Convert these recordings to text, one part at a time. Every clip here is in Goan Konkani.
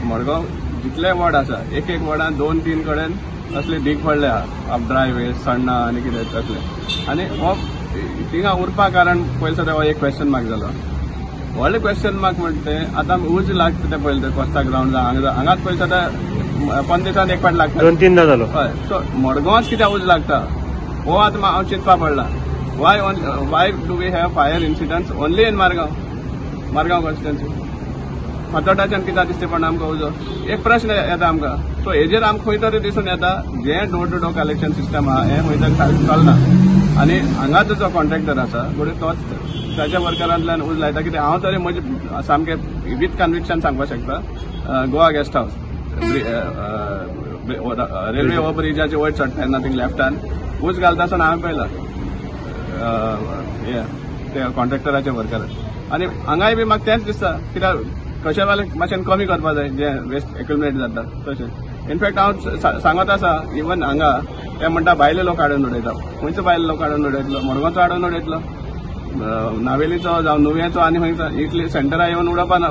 मडगांव जितले वॉर्ड आसा एक एक वॉर्डान 2-3 कडेन असले धीक पडले आहा, ड्राय वेस्ट सण्णां आनी कितें तसलें. आनी हो थिंगा उरपा कारण पयलीं सद्या हो एक क्वेश्चन मार्क जालो. व्हडलें क्वेश्चन मार्क म्हणटा तें आतां उज लागता तें पयलीं कोस्ता ग्रावंड हांगा हांगाच पयलीं सद्या 15 दिसान एक फावट लागता, 2-3 जालो. हय, सो मडगांवाच कित्याक उज लागता हो आतां हांव चिंतपा पडला. Why do we have fire incidents only in Margao, Margao constituency? फातोटाच्यान कित्याक दिसता पडना आमकां उजो, एक प्रश्न येता आमकां. सो हेजेर आमकां खंय तरी दिसून येता जें door to door collection system आहा हें खंय तरी चलना. आनी हांगाच जो कॉन्ट्रॅक्टर आसा घडये तोच ताच्या वर्करांतल्यान उज लायता. कित्याक हांव तरी म्हजे सामकें विथ कन्विक्शन सांगपाक शकता, Goa guest house railway over ब्रिजाचे वयर चडटा तेन्ना थिंग लेफ्टान उज घालता आसतना हांवें पळयला हें ते कॉन्ट्रॅक्टराचे वर्कर. आनी हांगाय बी म्हाका तेंच दिसता, कित्याक कशें जाल्यार मातशें कमी करपा जाय जें वेस्ट एक्युमुलेट जाता तशें. इनफॅक्ट हांव सांगत आसा इवन हांगा ते म्हणटा भायले लोक हाडून उडयता. खंयचो भायले लोक हाडून उडयतलो? मडगांवचो हाडून उडयतलो, नावेलीचो जावं नुव्याचो आनी खंयचो इतले सेंटरां येवन उडोवपा ना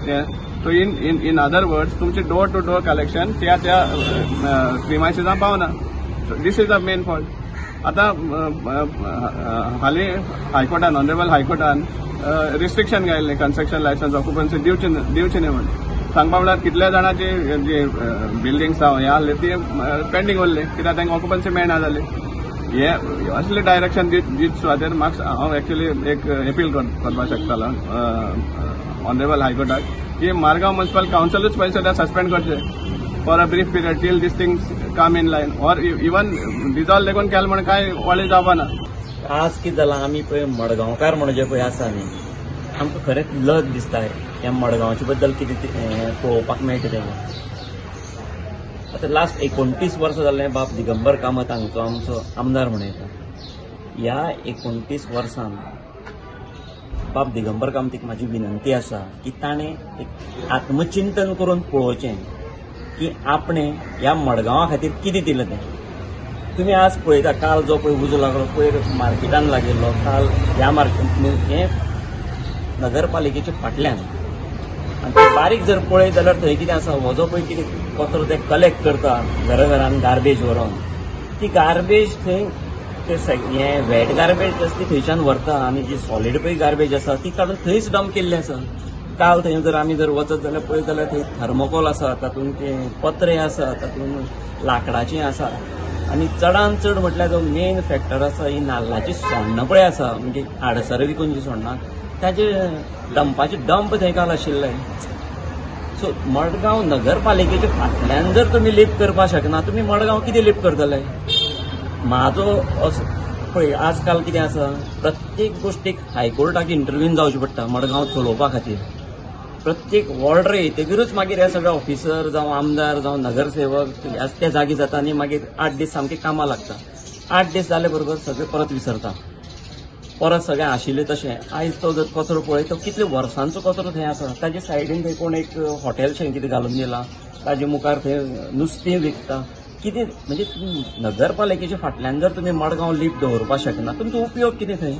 तें. So in in in other words तुमचें डोर टू डोर कलेक्शन त्या त्या प्रिमायसिसां पावना. So this is the main fault. आतां हालीं हायकोर्टान, ऑनरेबल हायकोर्टान रिस्ट्रिक्शन घायिल्लें कन्स्ट्रक्शन लायसन्स ऑक्युपन्सी दिवचे न्हय म्हण. सांगपा म्हणल्यार कितल्या जाणांची जी बिल्डिंग्स आहा हें आहली ती पेंडींग उरली कित्याक तांकां ऑक्युपन्सी मेळना जाली. हे असले डायरेक्शन दीत सुवातेर म्हाका हांव एक्चुअली एक एपील करपाक शकतालो ऑनरेबल हायकोर्टाक की मारगांव म्युनिसिपल कावन्सिलूच पयलीं सद्या सस्पेंड करचें for a brief period till these things come in line, or even dissolve लेगून केलें म्हण कांय व्हडलें जावपा ना. आज कितें जालां, आमी पळय मडगांवकार म्हणून जे पळय आसा न्ही, आमकां खरेंच लज दिसता ह्या मडगांवचे बद्दल कितें पळोवपाक मेळटा तें. आतां लास्ट 29 वर्सां जालें बाब दिगंबर कामत हांगचो आमचो आमदार म्हण येता. ह्या 29 वर्सान बाब दिगंबर कामतीक म्हाजी विनंती आसा की ताणें एक आत्मचिंतन करून पळोवचें की आपणें ह्या मडगांवा खातीर कितें दिलें तें. तुमी आज पळयता, काल जो पळय उजो लागलो पयर मार्केटान लागिल्लो, काल ह्या मार्केट हें नगरपालिकेच्या फाटल्यान, आनी ते बारीक जर पळयत जाल्यार थंय कितें आसा, हो जो पळय कितें कचरो ते कलेक्ट करता घरा घरान गार्बेज व्हरोन, ती गार्बेज थंय ते हें वेट गार्बेज आसा ती थंयच्यान व्हरता आनी जी सॉलीड पळय गार्बेज आसा ती काडून थंयच डंप केल्ली आसा. काल थंय जर आमी जर वचत जाल्यार पळयत जाल्यार थंय थर्मोकोल आसा, तातूंत ते पत्रे आसा, तातूंत लांकडाचें आसा. आनी चडान चड म्हटल्यार जो मेन फॅक्टर आसा ही नाल्लाची सोण्णां पळय आसा, म्हणजे आडसरां विकून जी सोण्णां ताजे डंपाचे डंप थंय काल आशिल्ले. सो मडगांव नगरपालिकेच्या फाटल्यान जर तुमी लिप करपाक शकना, तुमी मडगांव कितें लिप करतले? म्हाजो असो पळय आजकाल कितें आसा, प्रत्येक गोश्टीक हायकोर्टाक इंटरव्यून जावचें पडटा मडगांव चलोवपा खातीर. प्रत्येक ऑर्डर येतकीरूच मागीर हे सगळे ऑफिसर जावं आमदार जावं नगरसेवक ते जागे जाता आनी मागीर 8 दीस सामके कामां लागता. 8 दीस जाले बरोबर सगळे परत विसरता, परत सगळें आशिल्लें तशें. आयज तो जर कचरो पळय तो कितले वर्सांचो कचरो थंय आसा. ताजे सायडीन थंय कोण एक हॉटेलशें कितें घालून दिलां, ताजे मुखार थंय नुस्तें विकता कितें. म्हणजे नगरपालिकेच्या फाटल्यान जर तुमी मडगांव लीप दवरपाक शकना, तुमचो उपयोग कितें थंय?